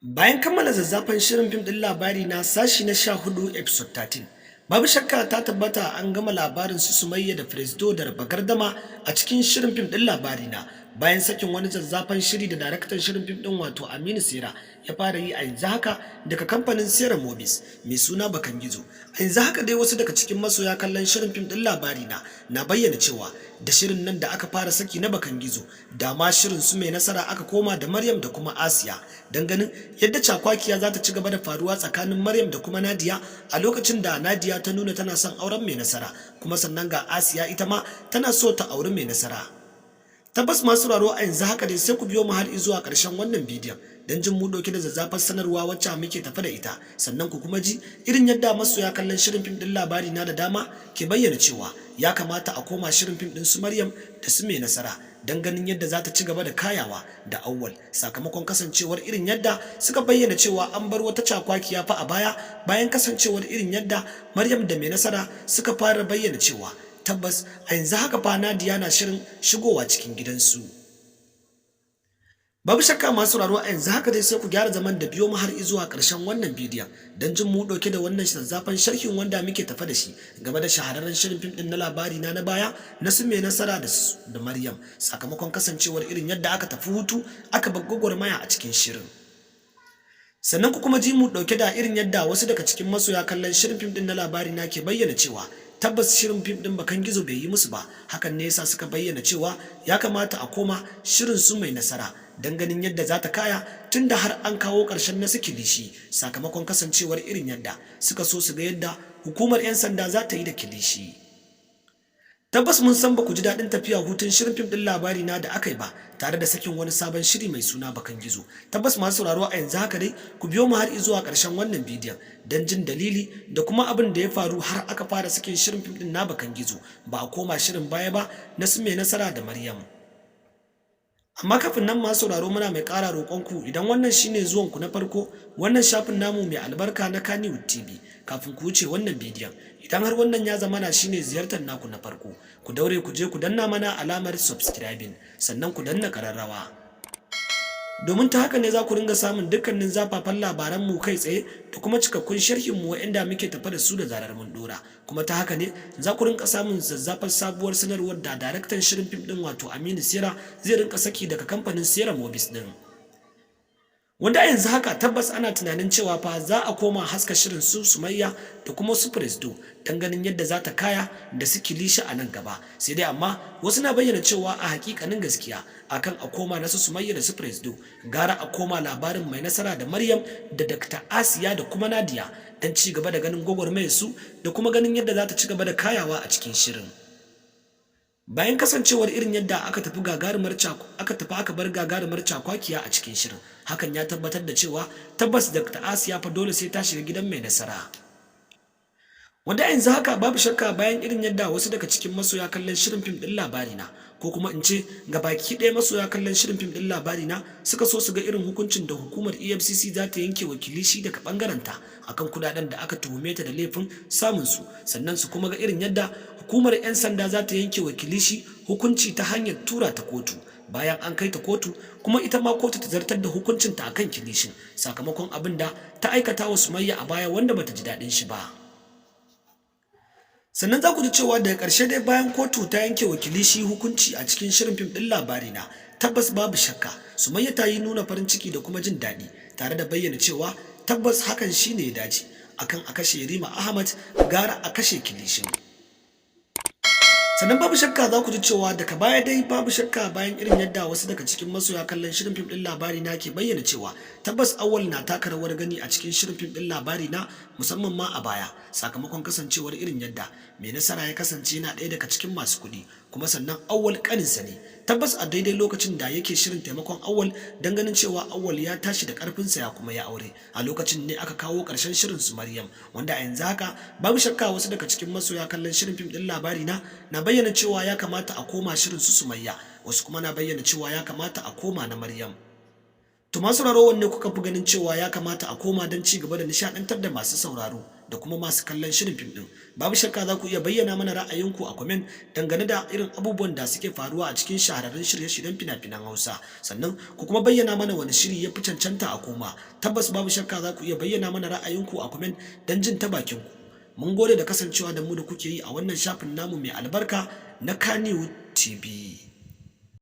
Bayan kammala zazzafan shirin fim ɗin Labari Na sashi na 14 episode 13, babu shakka ta tabbata an gama labarin su Sumayya da Presdo da Raba Gardama a cikin shirin fim ɗin Labari Na, bayan sakin wani zazzafan shiri da daraktan shirin fim ɗin, wato Aminu Sera, ya fara yi a yanzu haka daga kamfanin Sera Movies mai suna Bakan Gizo. A yanzu haka dai wasu daga cikin masoya kallon shirin fim ɗin Labari Na na bayyana cewa da shirin nan da aka fara saki na Bakan Gizo, da ma shirin su Mai Nasara aka koma da Maryam da kuma Asiya, don ganin yadda cakwakiya za ta ci gaba da faruwa tsakanin Maryam da kuma Nadiya a lokacin da Nadiya ta nuna tana son auren Mai Nasara, kuma sannan ga Asiya ita ma tana so ta auri Mai Nasara. Tabbas masu sauraro, a yanzu haka dai sai ku biyo mu har zuwa ƙarshen wannan bidiyon don jin mu ɗauke da zazzafar sanarwa wacce muke tafe da ita, sannan ku kuma ji irin yadda masoya kallon shirin fim ɗin Labari Na da dama ke bayyana cewa ya kamata a koma shirin fim ɗin su Maryam da su Mai Nasara don ganin yadda za ta ci gaba da kayawa da Awwal, sakamakon kasancewar irin yadda suka bayyana cewa an bar wata cakwakiya fa a baya, bayan kasancewar irin yadda Maryam da Mai Nasara suka fara bayyana cewa tabbas a yanzu haka fa Nadiya na shirin shigowa cikin gidansu. Babu shakka masu sauraro, a yanzu haka dai sai ku gyara zaman da biyo mu har zuwa ƙarshen wannan bidiyon don jin mu ɗauke da wannan zazzafan sharhin wanda muke tafe da shi game da shahararren shirin fim ɗin na Labari Na na baya na su Mai Nasara da Maryam, sakamakon kasancewar irin yadda aka tafi hutu aka bar gwagwarmaya a cikin shirin. Sannan ku kuma ji mu ɗauke da irin yadda wasu daga cikin masoya kallon shirin fim ɗin na Labari Na ke bayyana cewa tabbas shirin fim ɗin Bakan Gizo bai yi musu ba. Hakan ne yasa suka bayyana cewa ya kamata a koma shirin su Mai Nasara don ganin yadda za ta kaya, tunda har an kawo ƙarshen na su Kilishi, sakamakon kasancewar irin yadda suka so su ga yadda hukumar 'yan sanda za ta yi da Kilishi. Tabbas mun san ba ku ji daɗin tafiya hutun shirin fim ɗin Labari Na da aka yi ba, tare da sakin wani sabon shiri mai suna Bakan Gizo. Tabbas masu sauraro, a yanzu haka dai ku biyo mu har zuwa ƙarshen wannan bidiyon don jin dalili da kuma abin da ya faru har aka fara sakin shirin fim ɗin na Bakan Gizo, ba a koma shirin baya ba na su Mai Nasara da Maryam. Amma kafin nan masu sauraro, muna mai ƙara roƙonku, idan wannan shine zuwanku na farko wannan shafin namu mai albarka na Kannywood TV, kafin ku wuce wannan bidiyon, idan har wannan ya zamana shine ziyartar naku na farko, ku daure ku je ku danna mana alamar subscribing, sannan ku danna ƙararrawa, domin ta haka ne za ku ringa samun dukkanin zafafan labaran mu kai tsaye da kuma cikakkun sharhin mu waɗanda muke tafe da su da zarar mun dora. Kuma ta haka ne za ku rinka samun zazzafan sabuwar sanarwar da daraktan shirin fim din, wato Aminu Sera, zai rinka saki daga kamfanin Sera Movies din, wanda a yanzu haka tabbas ana tunanin cewa fa za a koma haska shirin su Sumayya da kuma su Presdo don ganin yadda za ta kaya da su Kilishi a nan gaba. Sai dai amma wasu na bayyana cewa a hakikanin gaskiya, akan a koma na su Sumayya da su Presdo, gara a koma labarin Mai Nasara da Maryam da Dr. Asiya da kuma Nadiya don ci gaba da ganin gwagwarmayar su da kuma ganin yadda za ta ci gaba da kayawa a cikin shirin, bayan kasancewar irin yadda aka tafi aka bar gagarumar cakwakiya a cikin shirin. Hakan ya tabbatar da cewa tabbas Dr. Asiya fa dole sai ta shiga gidan Mai Nasara, wanda yanzu haka babu shakka bayan irin yadda wasu daga cikin masoya kallon shirin fim ɗin Labari Na, ko kuma in ce ga baki ɗaya masoya kallon shirin fim ɗin Labari Na, suka so su ga irin hukuncin da hukumar EFCC za ta yanke wa Kilishi daga ɓangarenta akan kudaden da aka tuhume ta da laifin samun su, sannan su kuma ga irin yadda hukumar 'yan sanda za ta yanke wa Kilishi hukunci ta hanyar tura ta kotu. Bayan an kai ta kotu kuma, ita ma kotu ta zartar da hukuncinta akan Kilishin, sakamakon abin da ta aikata wa Sumayya a baya wanda bata ji daɗin shi ba. Sannan za ku ji cewa daga ƙarshe dai, bayan kotu ta yanke wa Kilishi hukunci a cikin shirin fim ɗin Labari Na, tabbas babu shakka Sumayya ta yi nuna farin ciki da kuma jin daɗi, tare da bayyana cewa tabbas hakan shine ya dace. Akan a kashe Rima Ahmad, gara a kashe Kilishin. Sannan babu shakka za ku ji cewa daga baya dai, babu shakka bayan irin yadda wasu daga cikin masoya kallon shirin fim ɗin Labari Na ke bayyana cewa tabbas Awwal na taka rawar gani a cikin shirin fim ɗin Labari Na, musamman ma a baya, sakamakon kasancewar irin yadda Mai Nasara ya kasance yana ɗaya daga cikin masu kuɗi, kuma sannan Awwal ƙaninsa ne. Tabbas a daidai lokacin da yake shirin taimakon Awwal don ganin cewa Awwal ya tashi da ƙarfinsa ya kuma ya aure, a lokacin ne aka kawo ƙarshen shirin su Maryam, wanda a yanzu haka babu shakka wasu daga cikin masoya kallon shirin fim ɗin Labari Na na bayyana cewa ya kamata a koma shirin su Sumayya, wasu kuma na bayyana cewa ya kamata a koma na Maryam. To masu sauraro, wanne kuka fi ganin cewa ya kamata a koma don ci gaba da nishaɗantar da masu sauraro? da kuma masu kallon shirin fim ɗin. Babu shakka za ku iya bayyana mana ra'ayinku a comment dangane da irin abubuwan da suke faruwa a cikin shahararrun shirye-shiryen fina-finan Hausa. Sannan ku kuma bayyana mana wani shiri ya fi cancanta a koma. Tabbas, babu shakka za ku iya bayyana mana ra'ayinku a comment don jin ta bakin ku. Mun gode da kasancewa da mu da kuke yi a wannan shafin namu mai albarka na Kannywood TV.